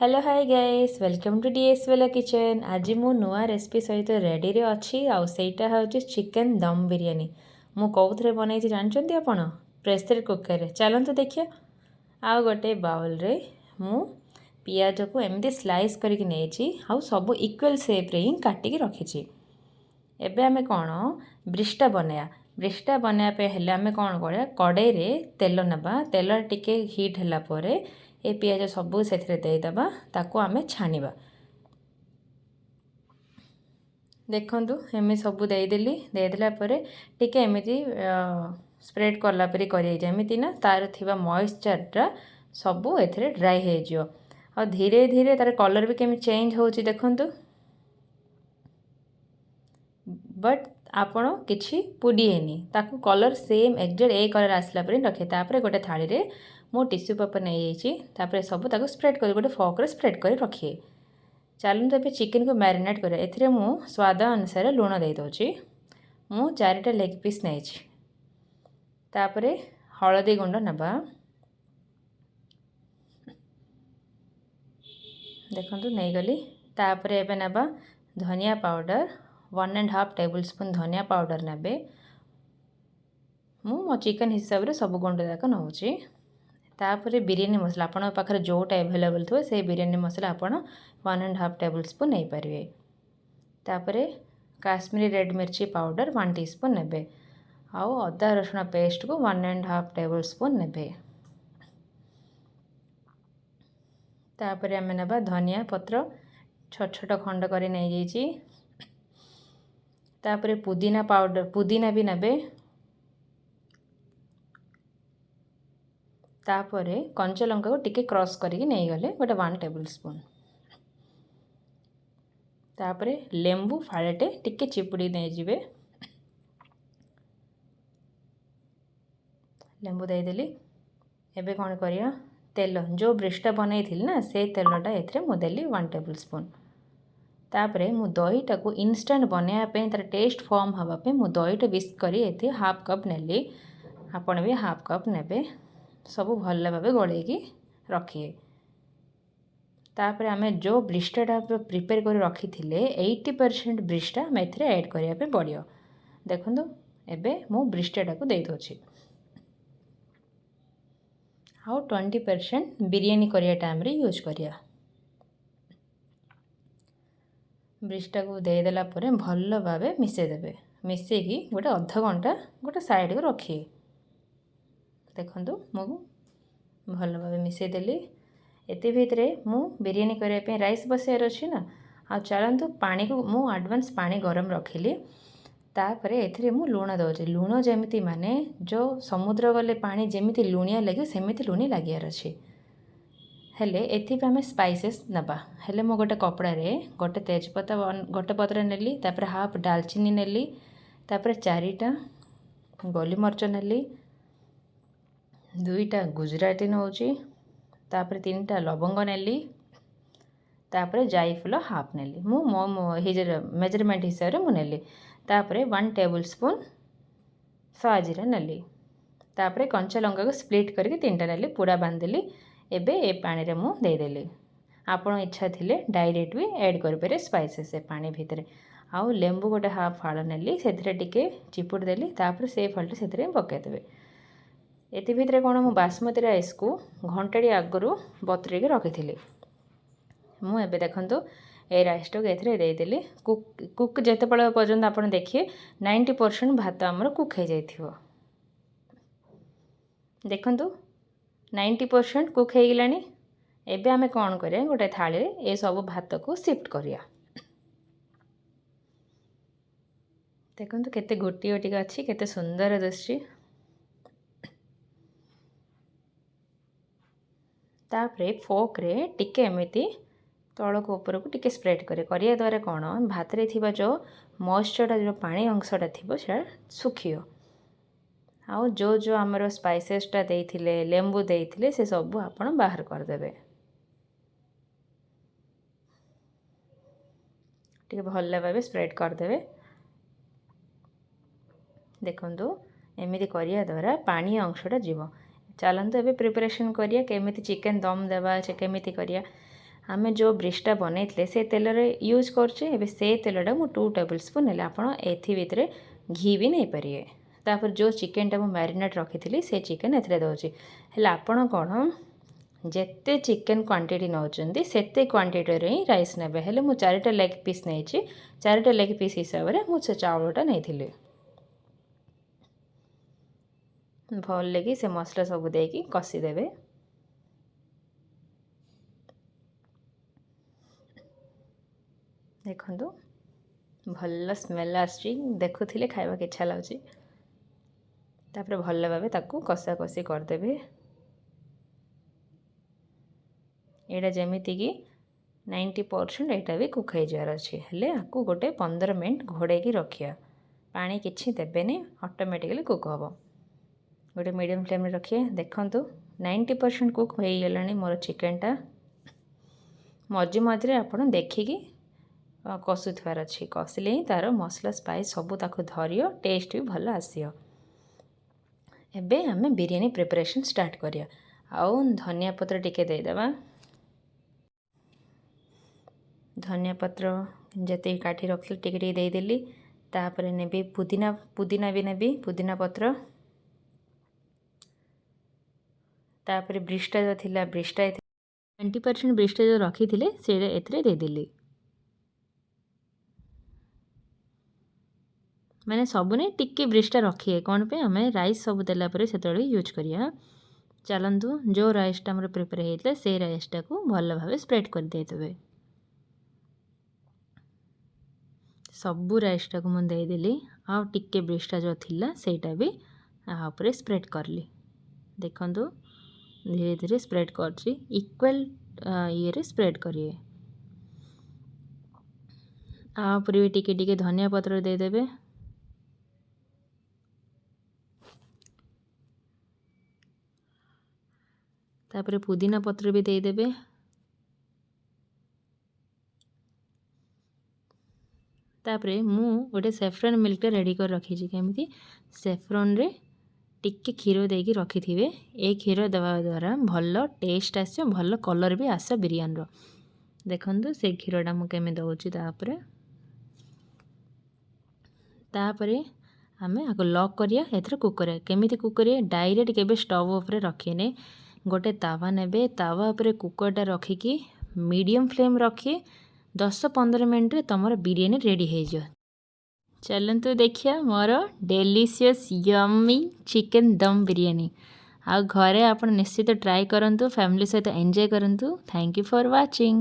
Hello, hi guys, welcome to DS Bela kitchen. ଆଜି ମୁଁ ନୂଆ ରେସିପି ସହିତ ରେଡ଼ିରେ ଅଛି, ଆଉ ସେଇଟା ହେଉଛି ଚିକେନ୍ ଦମ୍ ବିରିୟାନୀ। ମୁଁ କେଉଁଥିରେ ବନେଇଛି ଜାଣିଛନ୍ତି ଆପଣ? ପ୍ରେସର୍ କୁକର୍ରେ। ଚାଲନ୍ତୁ ଦେଖିବା। ଆଉ ଗୋଟେ ବାଉଲ୍ରେ ମୁଁ ପିଆଜକୁ ଏମିତି ସ୍ଲାଇସ୍ କରିକି ନେଇଛି, ଆଉ ସବୁ ଇକ୍ୱାଲ୍ ସେପ୍ରେ ହିଁ କାଟିକି ରଖିଛି। ଏବେ ଆମେ କ'ଣ ବ୍ରିଷ୍ଟା ବନେଇବା। ବ୍ରିଷ୍ଟା ବନେଇବା ପାଇଁ ହେଲେ ଆମେ କ'ଣ କରିବା? କଡ଼େଇରେ ତେଲ ନେବା। ତେଲ ଟିକେ ହିଟ୍ ହେଲା ପରେ ଏ ପିଆଜ ସବୁ ସେଥିରେ ଦେଇଦେବା, ତାକୁ ଆମେ ଛାଣିବା। ଦେଖନ୍ତୁ, ଏମିତି ସବୁ ଦେଇଦେଲି। ଦେଇଦେଲା ପରେ ଟିକେ ଏମିତି ସ୍ପ୍ରେଡ଼୍ କଲା ପରି କରିବେ, ଯେମିତି ନା ତା'ର ଥିବା ମଏଶ୍ଚର୍ଟା ସବୁ ଏଥିରେ ଡ୍ରାଏ ହେଇଯିବ। ଆଉ ଧୀରେ ଧୀରେ ତା'ର କଲର୍ ବି କେମିତି ଚେଞ୍ଜ ହେଉଛି ଦେଖନ୍ତୁ। ବଟ୍ ଆପଣ କିଛି ପୋଡ଼ିଏନି ତାକୁ। କଲର୍ ସେମ୍ ଏକ୍ଜାକ୍ଟ ଏ କଲର୍ ଆସିଲା ପରେ ରଖିବେ। ତାପରେ ଗୋଟେ ଥାଳିରେ ମୁଁ ଟିସ୍ୟୁ ପେପର୍ ନେଇଯାଇଛି। ତାପରେ ସବୁ ତାକୁ ସ୍ପ୍ରେଡ଼୍ କରି ଗୋଟେ ଫର୍କରେ ସ୍ପ୍ରେଡ଼୍ କରି ରଖିବେ। ଚାଲନ୍ତୁ, ଏବେ ଚିକେନକୁ ମ୍ୟାରିନେଟ୍ କରିବା। ଏଥିରେ ମୁଁ ସ୍ୱାଦ ଅନୁସାରେ ଲୁଣ ଦେଇଦେଉଛି। ମୁଁ 4ଟା ଲେଗ୍ ପିସ୍ ନେଇଛି। ତାପରେ ହଳଦୀ ଗୁଣ୍ଡ ନେବା। ଦେଖନ୍ତୁ, ନେଇଗଲି। ତାପରେ ଏବେ ନେବା ଧନିଆ ପାଉଡ଼ର। 1.5 ଟେବୁଲ୍ ସ୍ପୁନ୍ ଧନିଆ ପାଉଡ଼ର ନେବେ। ମୁଁ ମୋ ଚିକେନ୍ ହିସାବରେ ସବୁ ଗୁଣ୍ଡ ଯାକ ନେଉଛି। ତାପରେ ବିରିୟାନୀ ମସଲା, ଆପଣଙ୍କ ପାଖରେ ଯେଉଁଟା ଆଭେଲେବଲ୍ ଥିବ, ସେଇ ବିରିୟାନୀ ମସଲା ଆପଣ 1.5 ଟେବୁଲ୍ ସ୍ପୁନ୍ ନେଇପାରିବେ। ତାପରେ କାଶ୍ମୀରୀ ରେଡ଼୍ ମିର୍ଚି ପାଉଡ଼ର 1 ଟି ସ୍ପୁନ୍ ନେବେ, ଆଉ ଅଦା ରସୁଣ ପେଷ୍ଟକୁ 1.5 ଟେବୁଲ୍ ସ୍ପୁନ୍ ନେବେ। ତାପରେ ଆମେ ନେବା ଧନିଆ ପତ୍ର, ଛୋଟ ଛୋଟ ଖଣ୍ଡ କରି ନେଇଯାଇଛି। ତାପରେ ପୁଦିନା ପାଉଡ଼ର, ପୁଦିନା ବି ନେବେ। ତାପରେ କଞ୍ଚା ଲଙ୍କାକୁ ଟିକେ କ୍ରସ୍ କରିକି ନେଇଗଲେ ଗୋଟେ 1 ଟେବୁଲ୍ ସ୍ପୁନ୍। ତାପରେ ଲେମ୍ବୁ ଫାଳେଟେ ଟିକେ ଚିପୁଡ଼ି ନେଇଯିବେ। ଲେମ୍ବୁ ଦେଇଦେଲି। ଏବେ କ'ଣ କରିବା? ତେଲ, ଯେଉଁ ବ୍ରିଷ୍ଟା ବନେଇଥିଲି ନା, ସେ ତେଲଟା ଏଥିରେ ମୁଁ ଦେଲି 1 ଟେବୁଲ୍ ସ୍ପୁନ୍। ତାପରେ ମୁଁ ଦହିଟାକୁ ଇନଷ୍ଟାଣ୍ଟ ବନେଇବା ପାଇଁ, ତା'ର ଟେଷ୍ଟ ଫର୍ମ ହେବା ପାଇଁ ମୁଁ ଦହିଟା ୱିସ୍କ କରି ଏଠି ହାଫ୍ କପ୍ ନେଲି। ଆପଣ ବି ହାଫ୍ କପ୍ ନେବେ। ସବୁ ଭଲ ଭାବେ ଗୋଳେଇକି ରଖିବେ। ତାପରେ ଆମେ ଯେଉଁ ବ୍ରିଷ୍ଟାଟା ପ୍ରିପେୟାର କରି ରଖିଥିଲେ, 80% ବ୍ରିଷ୍ଟା ଆମେ ଏଥିରେ ଆଡ଼୍ କରିବା ପାଇଁ ପଡ଼ିବ। ଦେଖନ୍ତୁ, ଏବେ ମୁଁ ବ୍ରିଷ୍ଟାଟାକୁ ଦେଇଦେଉଛି, ଆଉ 20% ବିରିୟାନୀ କରିବା ଟାଇମ୍ରେ ୟୁଜ୍ କରିବା। ବ୍ରିଷ୍ଟାକୁ ଦେଇଦେଲା ପରେ ଭଲ ଭାବେ ମିଶାଇ ଦେବେ। ମିଶାଇକି ଗୋଟେ ଅଧ ଘଣ୍ଟା ଗୋଟେ ସାଇଡ଼କୁ ରଖିବେ। ଦେଖନ୍ତୁ, ମୁଁ ଭଲ ଭାବେ ମିଶାଇ ଦେଲି। ଏତେ ଭିତରେ ମୁଁ ବିରିୟାନୀ କରିବା ପାଇଁ ରାଇସ୍ ବସାଇବାର ଅଛି ନା। ଆଉ ଚାଲନ୍ତୁ, ପାଣିକୁ ମୁଁ ଆଡ଼ଭାନ୍ସ ପାଣି ଗରମ ରଖିଲି। ତାପରେ ଏଥିରେ ମୁଁ ଲୁଣ ଦେଉଛି। ଲୁଣ ଯେମିତି ମାନେ ଯେଉଁ ସମୁଦ୍ର ଗଲେ ପାଣି ଯେମିତି ଲୁଣିଆ ଲାଗିବ, ସେମିତି ଲୁଣି ଲାଗିବାର ଅଛି। ହେଲେ ଏଥିପାଇଁ ଆମେ ସ୍ପାଇସେସ୍ ନେବା। ହେଲେ ମୁଁ ଗୋଟେ କପଡ଼ାରେ ଗୋଟେ ତେଜପତ୍ର ଗୋଟେ ପତ୍ର ନେଲି, ତାପରେ ହାଫ୍ ଡାଲଚିନି ନେଲି, ତାପରେ 4ଟା ଗୋଲିମରିଚ ନେଲି, 2ଟା ଗୁଜୁରାତି ନେଉଛି, ତାପରେ 3ଟା ଲବଙ୍ଗ ନେଲି, ତାପରେ ଜାଇଫୁଲ ହାଫ୍ ନେଲି। ମୁଁ ମୋ ମେଜରମେଣ୍ଟ ହିସାବରେ ମୁଁ ନେଲି। ତାପରେ 1 ଟେବୁଲ୍ ସ୍ପୁନ୍ ସାଜିରା ନେଲି। ତାପରେ କଞ୍ଚା ଲଙ୍କାକୁ ସ୍ପ୍ଲିଟ୍ କରିକି 3ଟା ନେଲି, ପୁଡ଼ା ବାନ୍ଧିଦେଲି। ଏବେ ଏ ପାଣିରେ ମୁଁ ଦେଇଦେଲି। ଆପଣ ଇଚ୍ଛା ଥିଲେ ଡାଇରେକ୍ଟ ବି ଆଡ଼୍ କରିପାରିବେ ସ୍ପାଇସେସ୍ ଏ ପାଣି ଭିତରେ। ଆଉ ଲେମ୍ବୁ ଗୋଟେ ହାଫ୍ ଫାଳ ନେଲି, ସେଥିରେ ଟିକେ ଚିପୁଡ଼ି ଦେଲି। ତାପରେ ସେ ଫଳଟି ସେଥିରେ ପକାଇଦେବେ। ଏଥି ଭିତରେ କ'ଣ, ମୁଁ ବାସମତୀ ରାଇସ୍କୁ ଘଣ୍ଟାଟି ଆଗରୁ ବତୁରେଇକି ରଖିଥିଲି। ମୁଁ ଏବେ ଦେଖନ୍ତୁ, ଏ ରାଇସ୍ଟାକୁ ଏଥିରେ ଦେଇଦେଲି। କୁକ୍ ଯେତେବେଳେ ପର୍ଯ୍ୟନ୍ତ ଆପଣ ଦେଖିବେ, 90% ଭାତ ଆମର କୁକ୍ ହେଇଯାଇଥିବ। ଦେଖନ୍ତୁ, 90% କୁକ୍ ହେଇଗଲାଣି। ଏବେ ଆମେ କ'ଣ କରିବା? ଗୋଟେ ଥାଳିରେ ଏସବୁ ଭାତକୁ ସିଫ୍ଟ କରିବା। ଦେଖନ୍ତୁ, କେତେ ଗୋଟି ଗୋଟିକା ଅଛି, କେତେ ସୁନ୍ଦର ଦିଶୁଛି। ତାପରେ ଫୋକ୍ରେ ଟିକେ ଏମିତି ତଳକୁ ଉପରକୁ ଟିକେ ସ୍ପ୍ରେଡ଼୍ କରେ କରିବା ଦ୍ୱାରା କ'ଣ, ଭାତରେ ଥିବା ଯେଉଁ ମଏଶ୍ଚରଟା, ଯେଉଁ ପାଣି ଅଂଶଟା ଥିବ, ସେଇଟା ଶୁଖିବ। ଆଉ ଯେଉଁ ଯେଉଁ ଆମର ସ୍ପାଇସେସ୍ଟା ଦେଇଥିଲେ, ଲେମ୍ବୁ ଦେଇଥିଲେ, ସେ ସବୁ ଆପଣ ବାହାର କରିଦେବେ। ଟିକେ ଭଲ ଭାବେ ସ୍ପ୍ରେଡ଼୍ କରିଦେବେ। ଦେଖନ୍ତୁ, ଏମିତି କରିବା ଦ୍ୱାରା ପାଣି ଅଂଶଟା ଯିବ। ଚାଲନ୍ତୁ, ଏବେ ପ୍ରିପାରେସନ୍ କରିବା, କେମିତି ଚିକେନ୍ ଦମ୍ ଦେବା, ସେ କେମିତି କରିବା। ଆମେ ଯେଉଁ ବ୍ରିଜଟା ବନେଇଥିଲେ, ସେ ତେଲରେ ୟୁଜ୍ କରୁଛେ। ଏବେ ସେ ତେଲଟା ମୁଁ 2 ଟେବୁଲ୍ ସ୍ପୁନ୍ ନେଲି। ଆପଣ ଏଥି ଭିତରେ ଘି ବି ନେଇପାରିବେ। ତାପରେ ଯେଉଁ ଚିକେନଟା ମୁଁ ମ୍ୟାରିନେଟ୍ ରଖିଥିଲି, ସେ ଚିକେନ୍ ଏଥିରେ ଦେଉଛି। ହେଲେ ଆପଣ କ'ଣ ଯେତେ ଚିକେନ୍ କ୍ୱାଣ୍ଟିଟି ନେଉଛନ୍ତି, ସେତେ କ୍ୱାଣ୍ଟିଟିରେ ହିଁ ରାଇସ୍ ନେବେ। ହେଲେ ମୁଁ ଚାରିଟା ଲେଗ୍ ପିସ୍ ନେଇଛି। ଚାରିଟା ଲେଗ୍ ପିସ୍ ହିସାବରେ ମୁଁ ସେ ଚାଉଳଟା ନେଇଥିଲି। ଭଲକି ସେ ମସଲା ସବୁ ଦେଇକି କଷିଦେବେ। ଦେଖନ୍ତୁ, ଭଲ ସ୍ମେଲ୍ ଆସୁଛି। ଦେଖୁଥିଲେ ଖାଇବାକୁ ଇଚ୍ଛା ଲାଗୁଛି। ତାପରେ ଭଲ ଭାବେ ତାକୁ କଷା କଷି କରିଦେବେ। ଏଇଟା ଯେମିତିକି 90% ଏଇଟା ବି କୁକ୍ ହେଇଯିବାର ଅଛି। ହେଲେ ଆକୁ ଗୋଟେ 15 ମିନିଟ୍ ଘୋଡ଼େଇକି ରଖିବା। ପାଣି କିଛି ଦେବେନି, ଅଟୋମେଟିକାଲି କୁକ୍ ହେବ। ଗୋଟେ ମିଡ଼ିୟମ୍ ଫ୍ଲେମ୍ରେ ରଖିବେ। ଦେଖନ୍ତୁ, 90% କୁକ୍ ହେଇଗଲାଣି ମୋର ଚିକେନଟା। ମଝି ମଝିରେ ଆପଣ ଦେଖିକି କଷୁଥିବାର ଅଛି। କଷିଲେ ହିଁ ତା'ର ମସଲା, ସ୍ପାଇସ୍ ସବୁ ତାକୁ ଧରିବ, ଟେଷ୍ଟ ବି ଭଲ ଆସିବ। ଏବେ ଆମେ ବିରିୟାନୀ ପ୍ରିପାରେସନ୍ ଷ୍ଟାର୍ଟ କରିବା। ଆଉ ଧନିଆ ପତ୍ର ଟିକେ ଦେଇଦେବା। ଧନିଆ ପତ୍ର ଯେତିକି କାଠି ରଖିଥିଲି, ଟିକେ ଟିକେ ଦେଇଦେଲି। ତାପରେ ନେବି ପୁଦିନା। ପୁଦିନା ବି ନେବି, ପୁଦିନା ପତ୍ର। ତାପରେ ବ୍ରିଜଟା ଯେଉଁ ଥିଲା, ବ୍ରିଜଟା 20% ବ୍ରିଜଟା ଯେଉଁ ରଖିଥିଲେ, ସେଇଟା ଏଥିରେ ଦେଇଦେଲି। ମାନେ ସବୁ ନାଇଁ, ଟିକେ ବ୍ରିଜଟା ରଖିବେ। କ'ଣ ପାଇଁ? ଆମେ ରାଇସ୍ ସବୁ ଦେଲା ପରେ ସେତେବେଳେ ୟୁଜ୍ କରିବା। ଚାଲନ୍ତୁ, ଯେଉଁ ରାଇସ୍ଟା ଆମର ପ୍ରିପେୟାର ହେଇଥିଲା, ସେଇ ରାଇସ୍ଟାକୁ ଭଲ ଭାବେ ସ୍ପ୍ରେଡ଼୍ କରିଦେଇଦେବେ। ସବୁ ରାଇସ୍ଟାକୁ ମୁଁ ଦେଇଦେଲି। ଆଉ ଟିକେ ବ୍ରିଜଟା ଯେଉଁ ଥିଲା, ସେଇଟା ବି ଆ ଉପରେ ସ୍ପ୍ରେଡ଼୍ କଲି। ଦେଖନ୍ତୁ, ଧୀରେ ଧୀରେ ସ୍ପ୍ରେଡ଼୍ କରୁଛି। ଇକ୍ୱାଲ୍ ଇଏରେ ସ୍ପ୍ରେଡ଼୍ କରିବେ। ଆ ଉପରେ ବି ଟିକେ ଟିକେ ଧନିଆ ପତ୍ର ଦେଇଦେବେ। ତାପରେ ପୁଦିନା ପତ୍ର ବି ଦେଇଦେବେ। ତାପରେ ମୁଁ ଗୋଟେ ସେଫ୍ରନ୍ ମିଲ୍କଟା ରେଡ଼ି କରି ରଖିଛି। କେମିତି? ସେଫ୍ରନ୍ରେ ଟିକେ କ୍ଷୀର ଦେଇକି ରଖିଥିବେ। ଏ କ୍ଷୀର ଦେବା ଦ୍ୱାରା ଭଲ ଟେଷ୍ଟ ଆସିବ, ଭଲ କଲର୍ ବି ଆସିବ ବିରିୟାନୀର। ଦେଖନ୍ତୁ, ସେ କ୍ଷୀରଟା ମୁଁ କେମିତି ଦେଉଛି। ତାପରେ ଆମେ ଆକୁ ଲକ୍ କରିବା। ଏଥିରେ କୁକ୍ କରିବା। କେମିତି କୁକ୍ କରିବା? ଡାଇରେକ୍ଟ କେବେ ଷ୍ଟଭ୍ ଉପରେ ରଖିନି। ଗୋଟେ ତାୱା ନେବେ। ତାୱା ଉପରେ କୁକର୍ଟା ରଖିକି ମିଡ଼ିୟମ୍ ଫ୍ଲେମ୍ ରଖି 10-15 ମିନିଟ୍ରେ ତୁମର ବିରିୟାନୀ ରେଡ଼ି ହେଇଯିବ। ଚାଲନ୍ତୁ ଦେଖିବା ମୋର ଡେଲିସିୟସ୍ ୟମି ଚିକେନ୍ ଦମ୍ ବିରିୟାନୀ। ଆଉ ଘରେ ଆପଣ ନିଶ୍ଚିତ ଟ୍ରାଏ କରନ୍ତୁ, ଫ୍ୟାମିଲି ସହିତ ଏନ୍ଜୟ କରନ୍ତୁ। Thank you for watching.